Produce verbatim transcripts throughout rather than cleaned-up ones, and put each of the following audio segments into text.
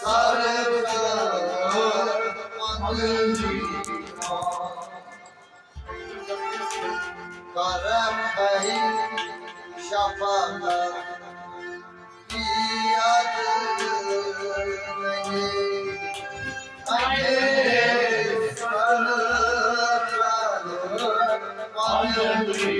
سرور پنجی کرم ہے شفقت کی یاد نہیں۔ اے سرور پنجی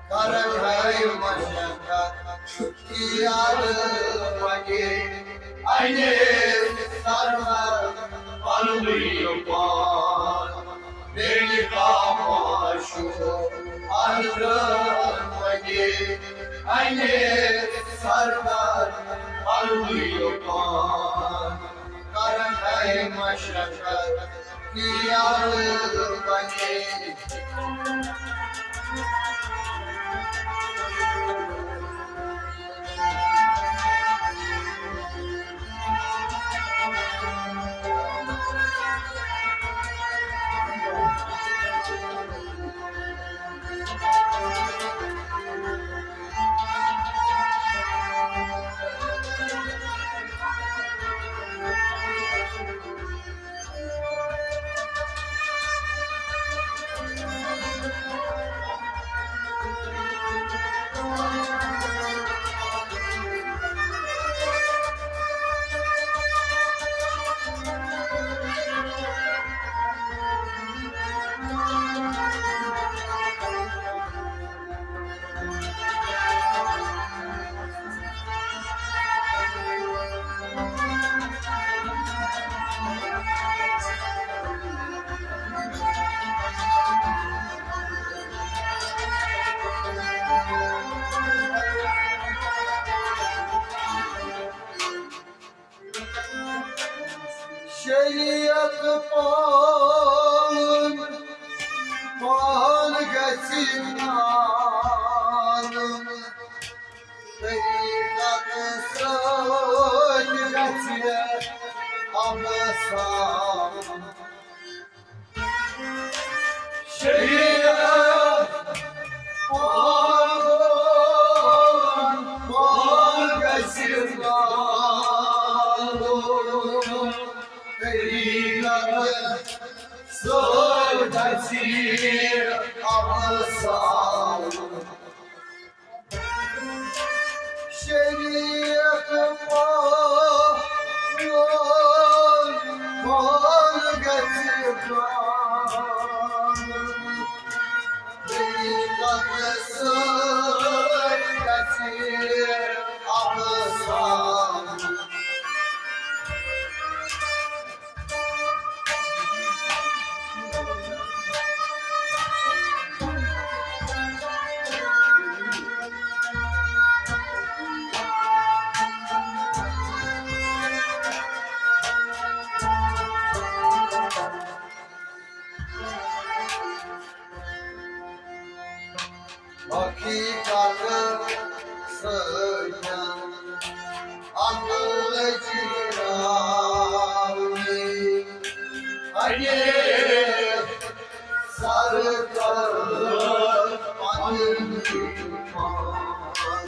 کرن ہے مشقت یار مگے انے سرور پنوی پان۔ بیلی خاموش اندر مگے انے سرور پنوی پان۔ کرن ہے مشقت یار مگے۔ شریعت پالن پان گژھِ مانُن، طریقت سۭتۍ گژھِ اَمہٕ سان۔ شریعت پالن پان گژھِ مانُن، طریقت سۭتۍ گژھِ اَمہٕ سان۔ شریعت پالن پان گژھِ مانُن، طریقت سۭتۍ گژھِ اَمہٕ سان۔ حقیقت سۭتۍ عقل چراونی، اگے سر کر پننی پان۔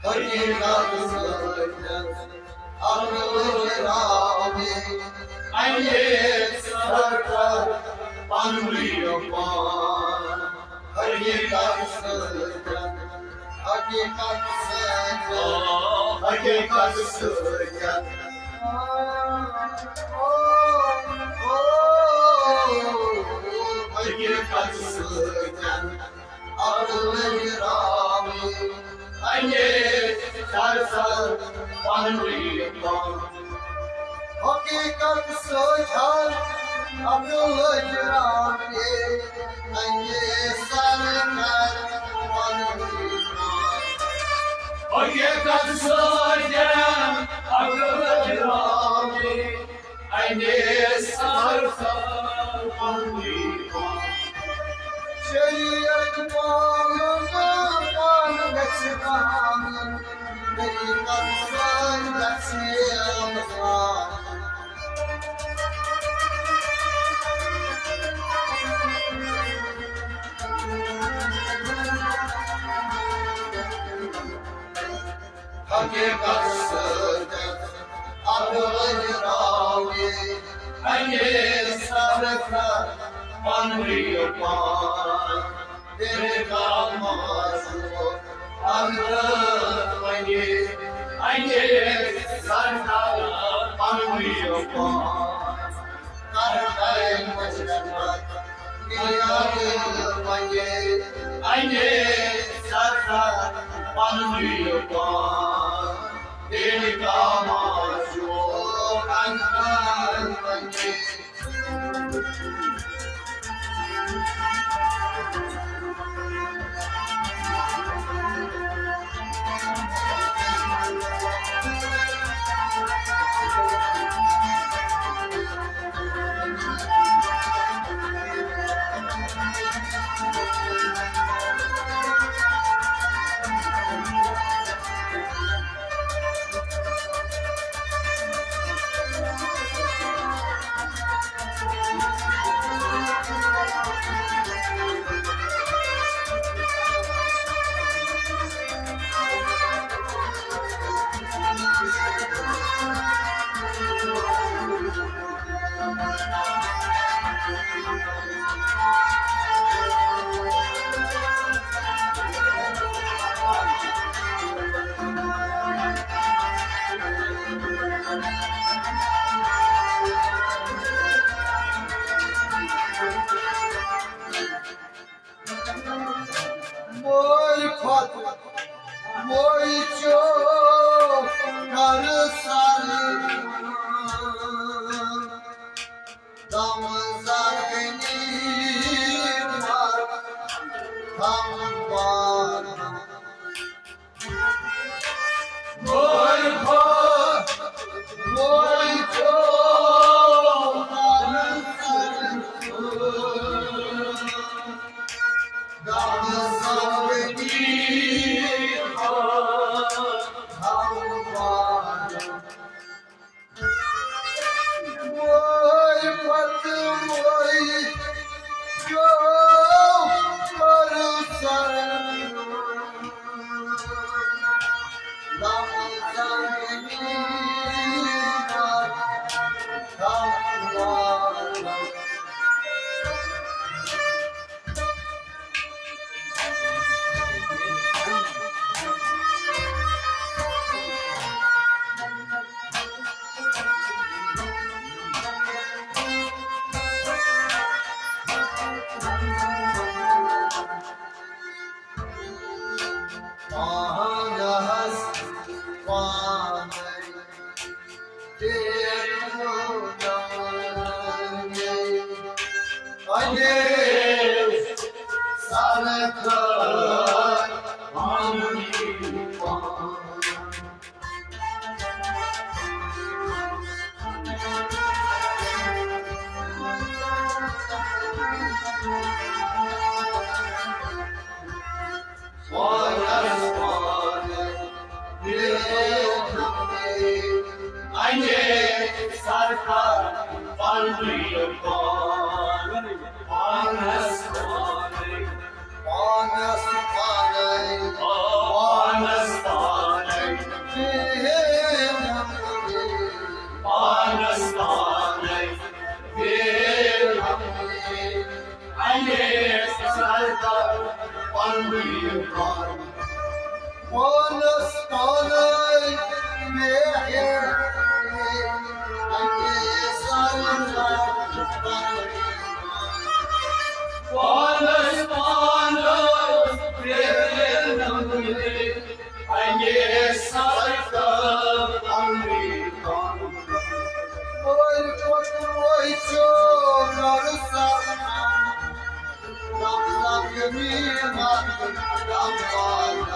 حقیقت سۭتۍ عقل چراونی، اَمے سرکار پنوی پان۔ حقیقت سۭتۍ، حقیقت سۭتۍ، حقیقت سۭتۍ۔ حقیقت سۭتۍ۔ عقل راوی، اَمے سرسر پنوی پان۔ حقیقت سۭتۍ ہر عقل راوی، اَمے سرسر پنوی پان۔ حقیقت سۭتۍ عقل راوی، اَمے سرسر پنوی شریعت پانہٕ پانہٕ گژھِ پانہٕ، طریقت سۭتۍ گژھِ آسان۔ حقیقت سۭتۍ اَپٲرۍ راوِ، اَمے سرکار پَنٕنُے پان۔ تیرے کام آسو اَنٛدر وَنہِ، اَمے سرکار پَنٕنُے پان۔ کر کر مجبت، میاد وَنہِ، اَمے سرکار پَنٕنُے پان۔ تیرے کام آسو اَنٛدر وَنہِ۔ موے کھۄتہٕ موے چیو کر سر دم زنگنی مر ہم بار۔ موے کھۄتہٕ موے چیو کر سر دم زنگنی مر ہم بار۔ موے کھۄتہٕ موے چیو کر سر دم زنگنی مر ہم بار۔ پانس پانے پانس پانے، اَمے سرکار پننُے پان۔ پانس پانے، پانس پانے، پانس پانے، پانس پانے۔ اَمے سرکار پننُے پان۔ پانس پانے، اَمے سرکار پننُے پان۔ پانس پانے، اَمے سرکار پننُے پان۔ موے کھۄتہٕ موے چیو کر سر دم زنگنی مر ہم بار۔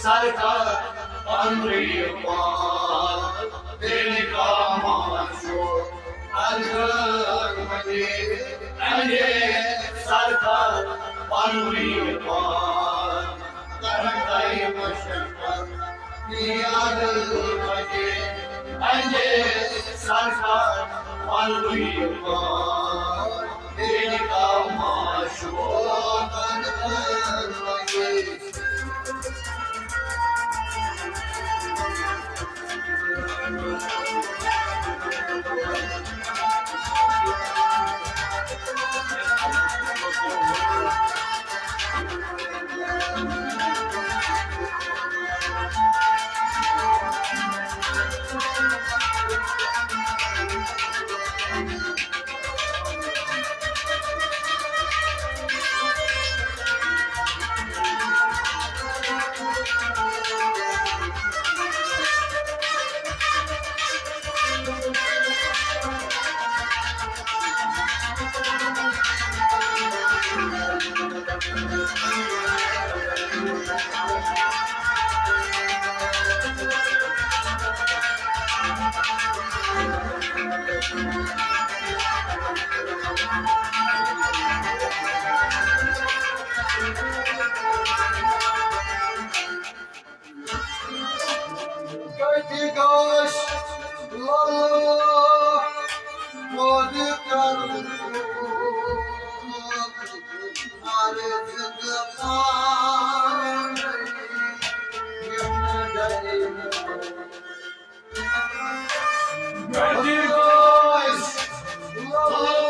سرکار پنوی پان، دل کا معشوق الگ مجید، انجے سرکار پنوی پان، کرتائی مشقت نیاد مجید، انجے سرکار پنوی پان، دل کا معشوق الگ مجید۔ کتہِ گژھِ للہٕ پٲدٕ کرُن؟ مر زندٕ پانَے یِم نہٕ ڈرِ۔ کتہِ گژھِ للہٕ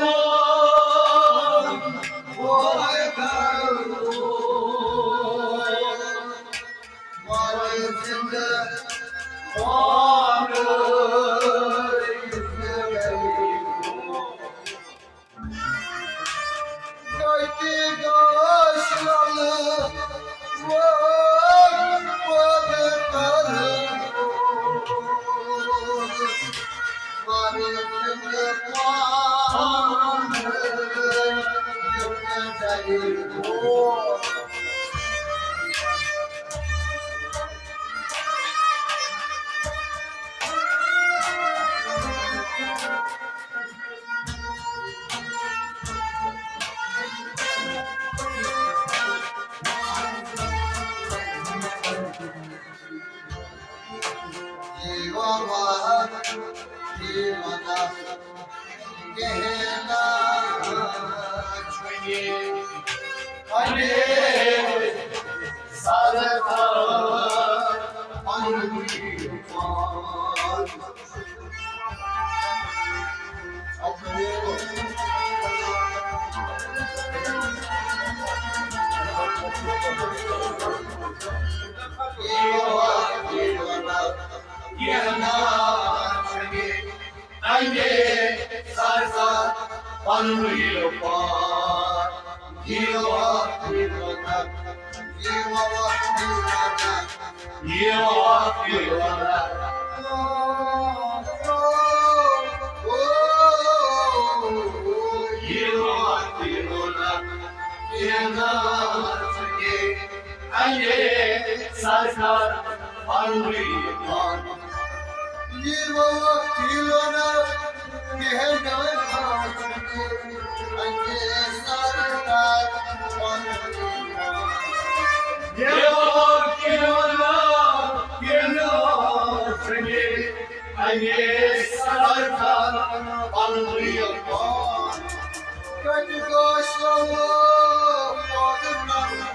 پٲدٕ کرُن؟ انجے سرکار پنوی پان، یہ وقت یہ وقت، یہ وقت یہ وقت۔ یہ وقت یہ وقت، یہ وقت یہ وقت، یہ ناچ کے انجے سرکار پنوی پان۔ یہ وقت یہ وقت، یہ ناچ کے انجے سرکار پنوی پان۔ یہ وقت یہ وقت، یہ ناچ کے انجے سرکار پنوی پان۔ کتہِ گژھِ للہٕ پٲدٕ کرُن؟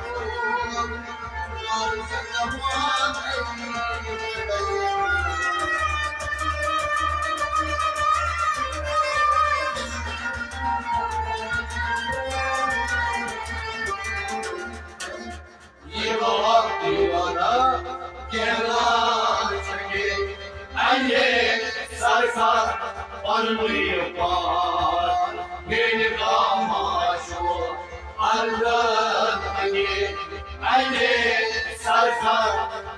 یہ وقت یہ وقت، کہنا چاہیے، انجے سرکار پنوی پان، یہ نکاح معشوق الگ انجے، انجے سرکار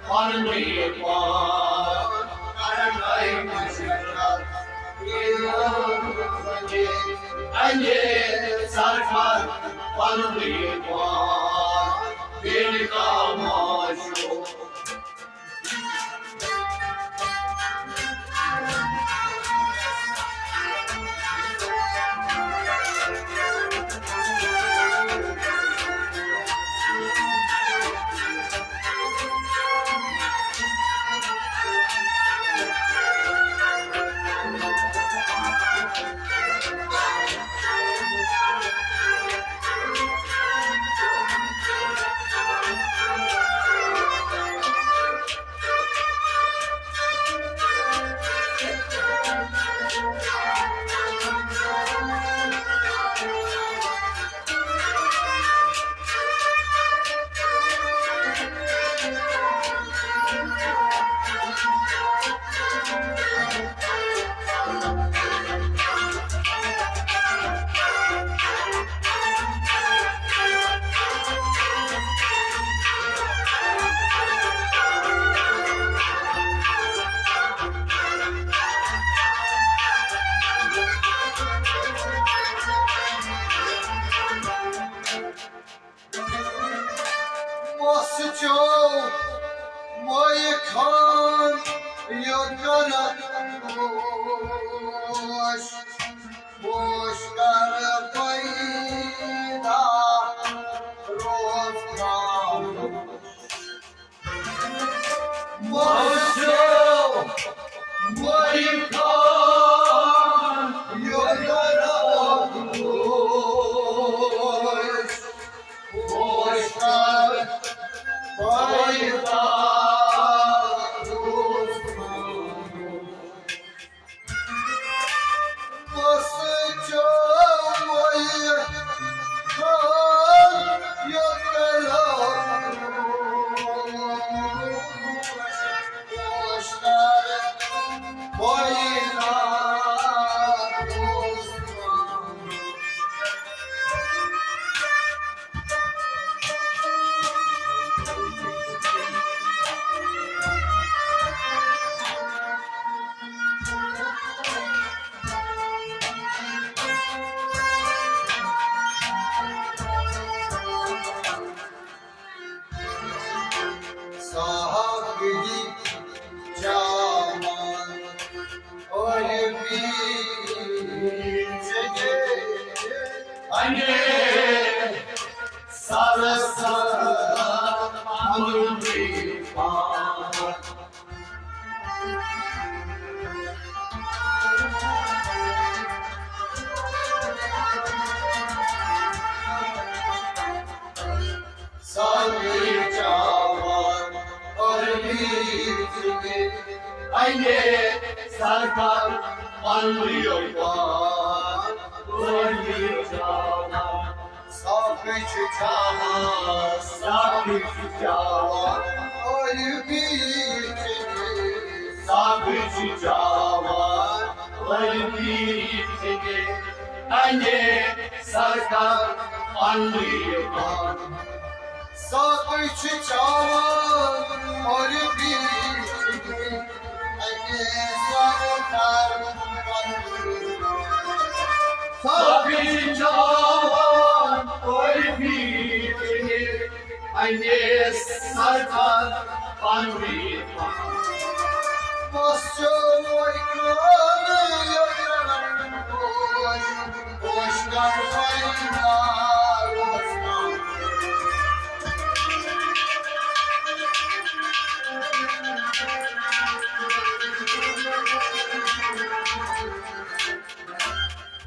پنوی پان، کرن آئی مشکل۔ انجے سرکار پنوی پان، بے نکاح معشوق۔ انے سرس اندری پان۔ سبھی چاوان اور بیچ میں انے سرکار پنوی پان۔ سبھی چاوان سبھی چھ چاوان، سبھی چھ چاوان، اور بیچ میں سبھی چھ چاوان، اور بیچ میں انے سرکار پنوی پان۔ سبھی چھ چاوان، اور بیچ میں سبھی چاوان اور بیچ میں انے سرکار پنوی پان۔ بس چوموی کان یوترن گوش، گوش کر پیدا روزگار۔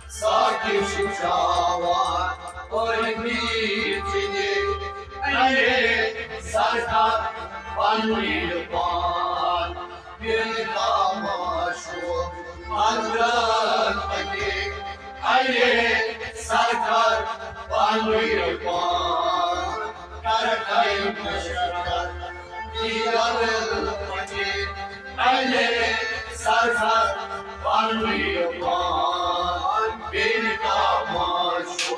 ساقی چھ چاوان اور بیچ میں انے سرکار پنوی پان۔ بے تماشو اندر پنے انے سرکار پنوی پان۔ کر کئی مشرت دیدار پنے انے سرکار پنوی پان۔ بے تماشو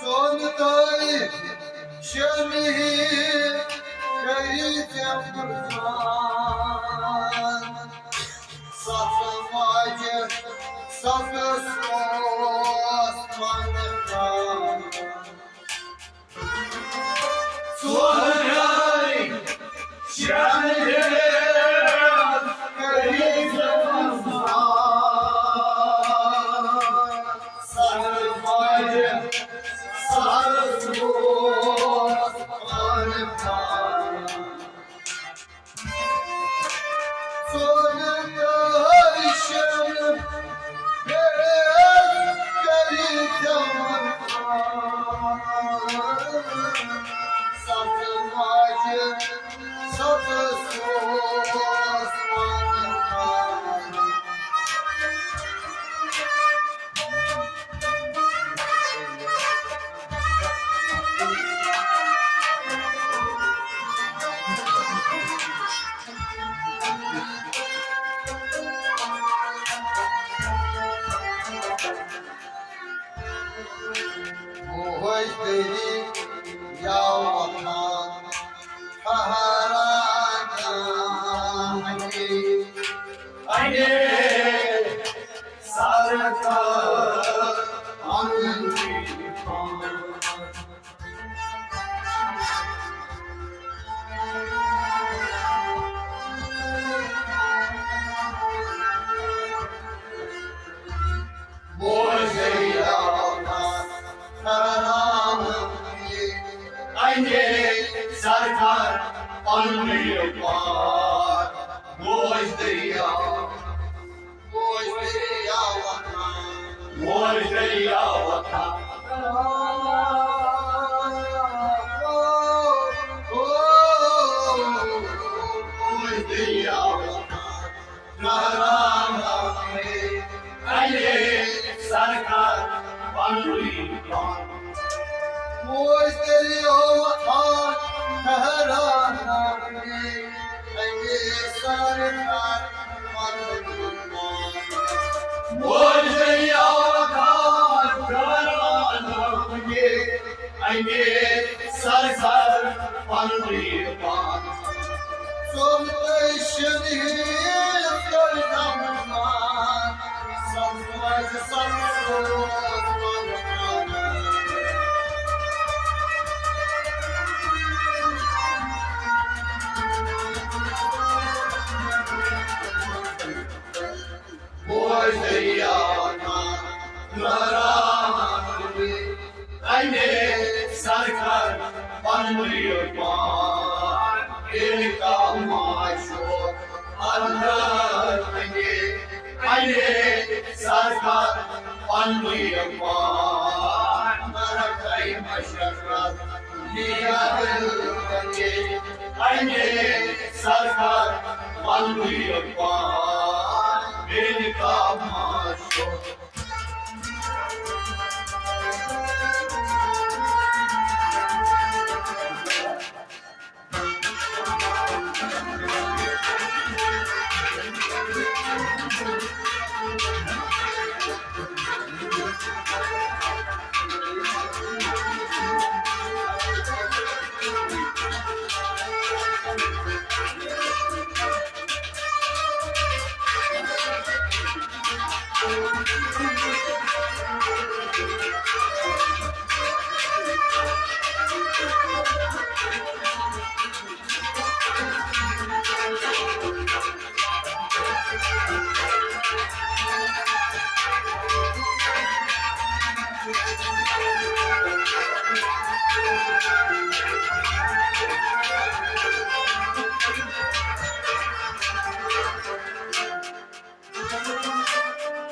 سون تٲریٖخ شٲمِل کٔرِو تِم زان۔ سَتھ ماجہِ سَتَس اوس پانہٕ خان۔ ژورے شےٚ ریٚتۍ کٔرِتھ زمان۔ سَتھ ماجہِ سَتَس اوس پانہٕ خان۔ مہجدری یا وفا ٹھہرا جان کے۔ انے سرکار پنوی پان۔ بوزے آواز کران انے سرکار پنوی پان۔ بوزے آواز بوزے آواز سرکار پنُن پان۔ موج تیٚلہِ یوت ہاو ٹھہراوناونہِ، اَمے سرکار پنُن پان۔ موج تیٚلہِ یوت ہاو ٹھہراوناونہِ، اَمے سرکار پنُن پان۔ ژوٚل تہٕ شِنہٕ ہِنٛز کٔر نمنان، سبز وَزِ سبز روز پنُن پان۔ بوزیا انے سرکار پنوی پان، ییٚلہِ کانٛہہ ماشوق اندر انے، انے سرکار پنوی پان، مرکے مشرق۔ سرکار پنوی پان، ییٚلہِ کانٛہہ ماشوق۔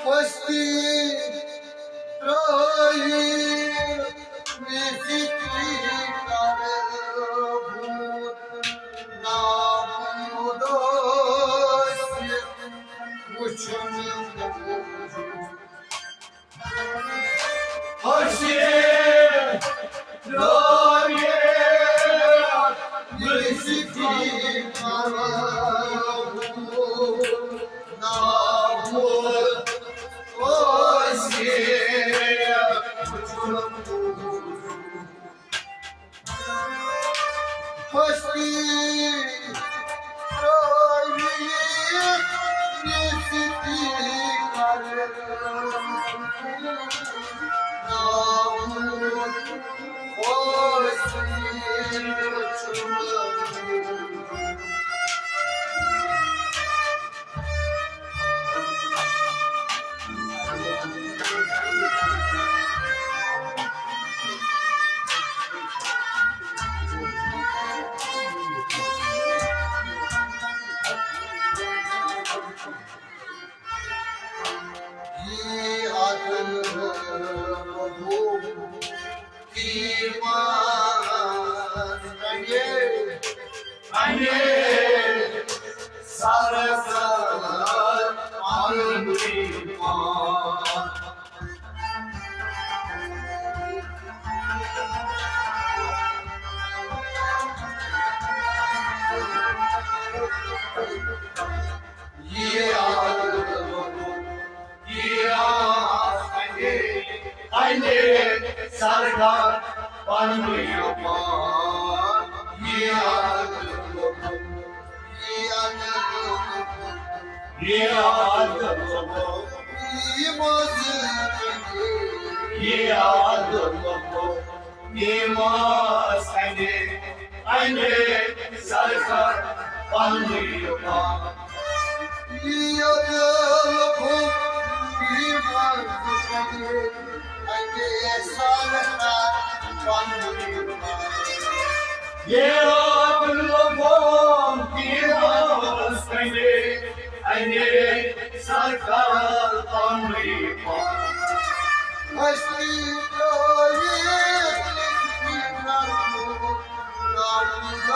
ہستی ترٲوی مےٚ فِکرِ کَرٕ بوٗت، نابوٗد ٲسِتھ وُچھُن موٗجوٗد۔ ہستی ترٲوی مےٚ فِکرِ کَرٕ بوٗت، نابوٗد انے سرکار پنوی پان، یاد یاد یاد نیماز انے، انے سرکار پنوی پان۔ یہِ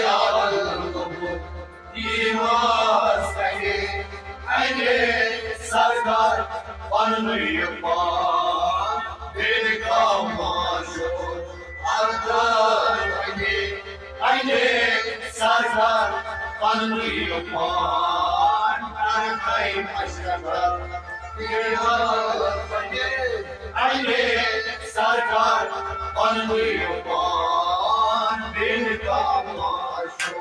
آل قبول، یہِ واز اَنہِ، اَنہِ سرکار پننُے پان، بیٚیہِ کانٛہہ ما چھُ اَردَن اَنہِ، اَنہِ سرکار پننُے پان، کرکھے مشرف۔ اَنے سرکار پننُے پان، بیٚیہِ کانٛہہ ما چھُ۔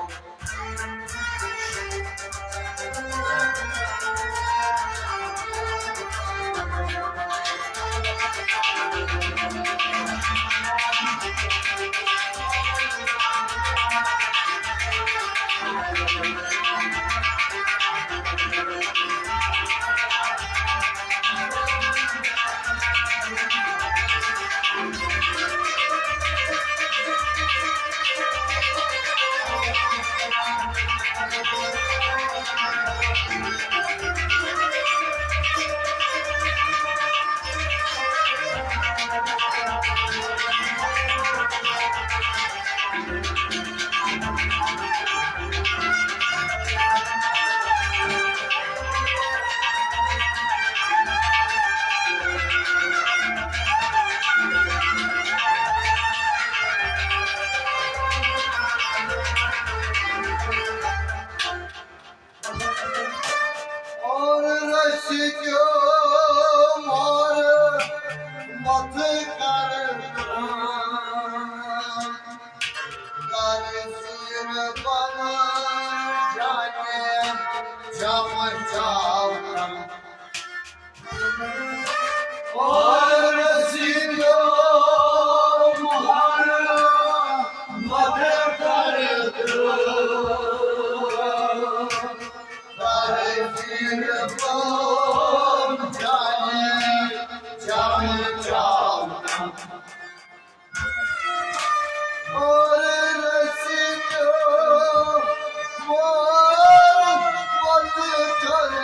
اور رشک مار مت کر، کر زیر بم جانے جم جاؤ۔ اور رشک مار مت کر،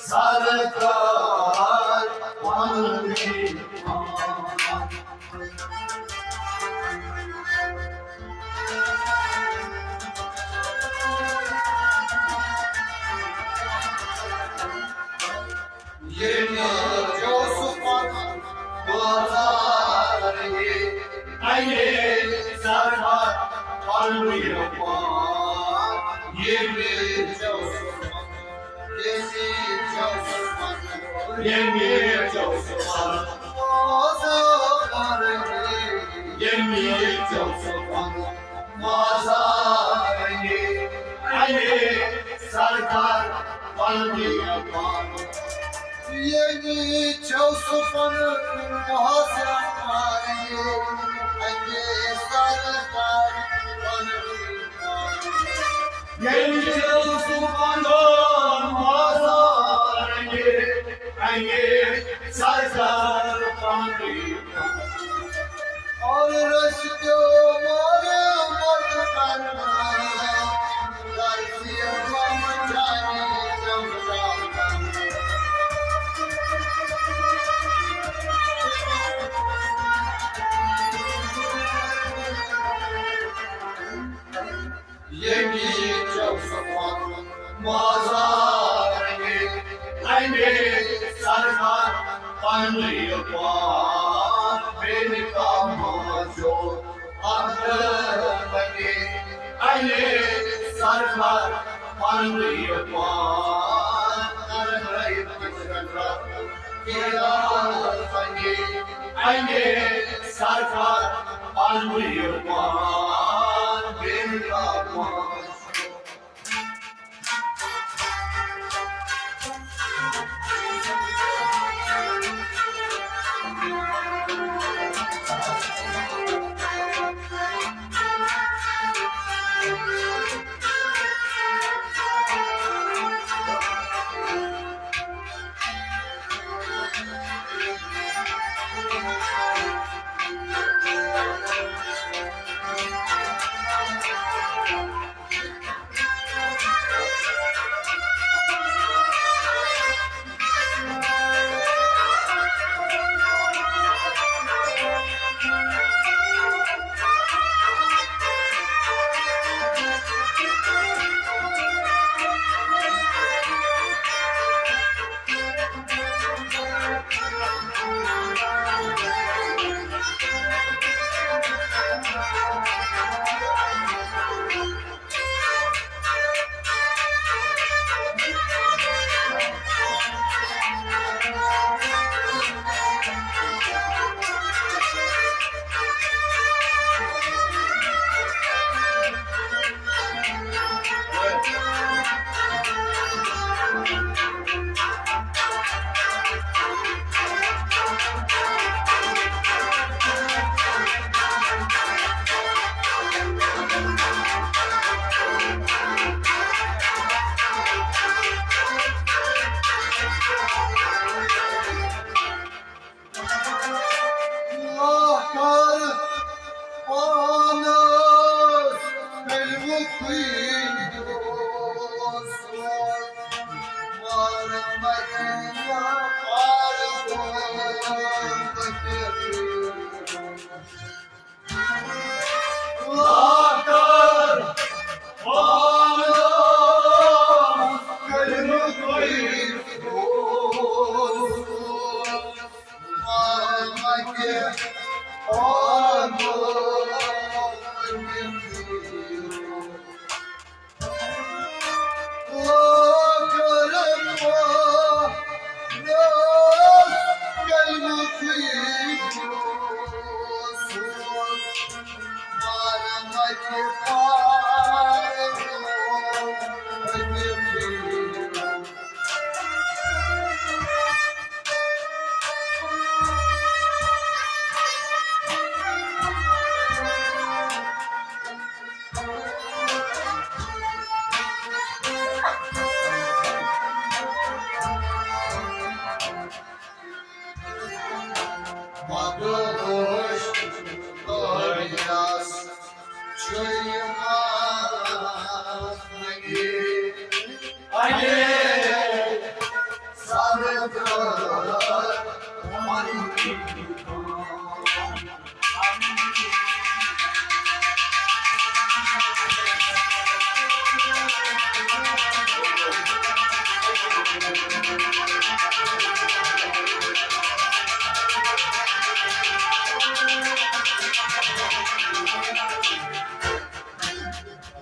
سرکار پننُے پان۔ ییٚمہِ چوسُپن بازار یہِ اَنے سرکار پننُے پان۔ ییٚمہِ چوسُپن، ییٚمہِ چوسُپن، ییٚمہِ چوسُپن بازار یہِ، ییٚمہِ چوسُپن بازار یہِ اَنے سرکار پننُے پان۔ ییٚمہِ چوسُپن بازار یہِ اَنے سرکار پننُے پان۔ ییٚمہِ چوسُپن بازار یہِ اَنے سرکار پننُے پان۔ اور رشتو مول مت کرنا، رشتو مت جانے جمنا۔ ییٚمہِ چوسُپن بازار یہِ اَنے سرکار پننُے پان۔ بیٚیہِ کانٛہہ ما چھُ اَتھ لگے، اَنے سرکار پننُے پان۔ انگے سرکار پنوی پان بے پان۔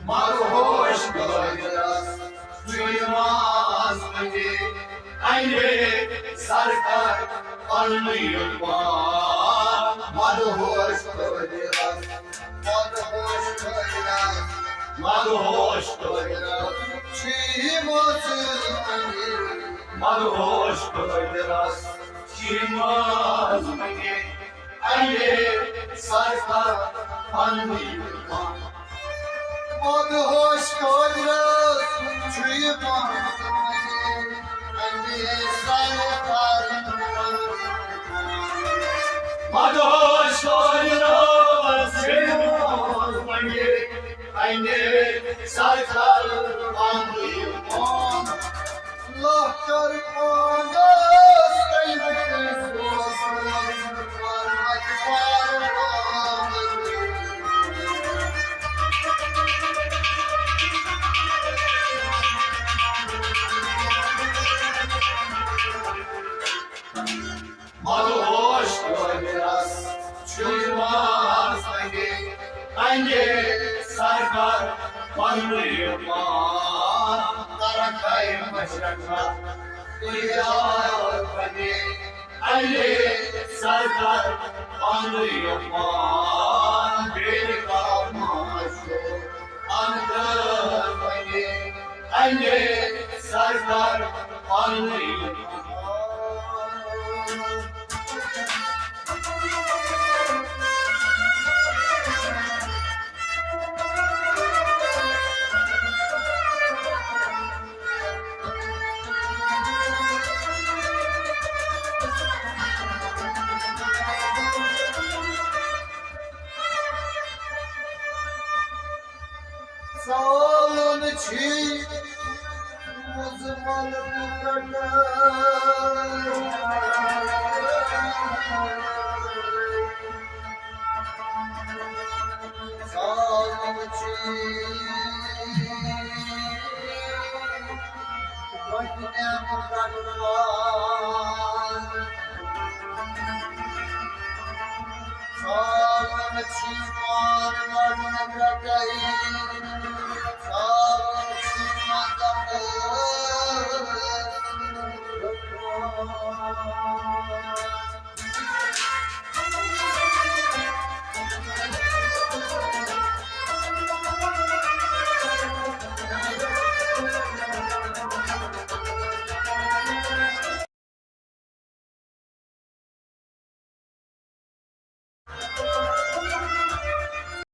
مدہوش قٲدرس، جُے منٛز منگے، اندے سرکار پننُے پان۔ مدہوش قٲدرس، مدہوش قٲدرس، مدہوش قٲدرس، جُے منٛز منگے، مدہوش قٲدرس، جُے منٛز منگے۔ اندے سرکار پننُے پان۔ مدہوش قٲدرس، جُے منٛز منگے۔ اندے سرکار پننُے پان۔ مدہوش قٲدرس، جُے منٛز منگے۔ اندے سرکار پننُے پان۔ لہکر پانس تلہِ وٕچھِتھ اوس مدہوش قٲدرس، جُے منٛز منگے، اندے سرکار پننُے پان۔ طرفے مشرق تُلہِ آو بنے۔ اَلے سردار پانَے پان، بیٚیہِ کانٛہہ ما چھُ اَندر وَنے؟ اَلے سردار پانَے پان۔ ژالن چھی مُزمل تہٕ کٹر۔ ژالن چھی گۄڈٕنیٚتھ کٹر۔ ژالن چھی مار گۄڈٕنیٚتھ کٹر۔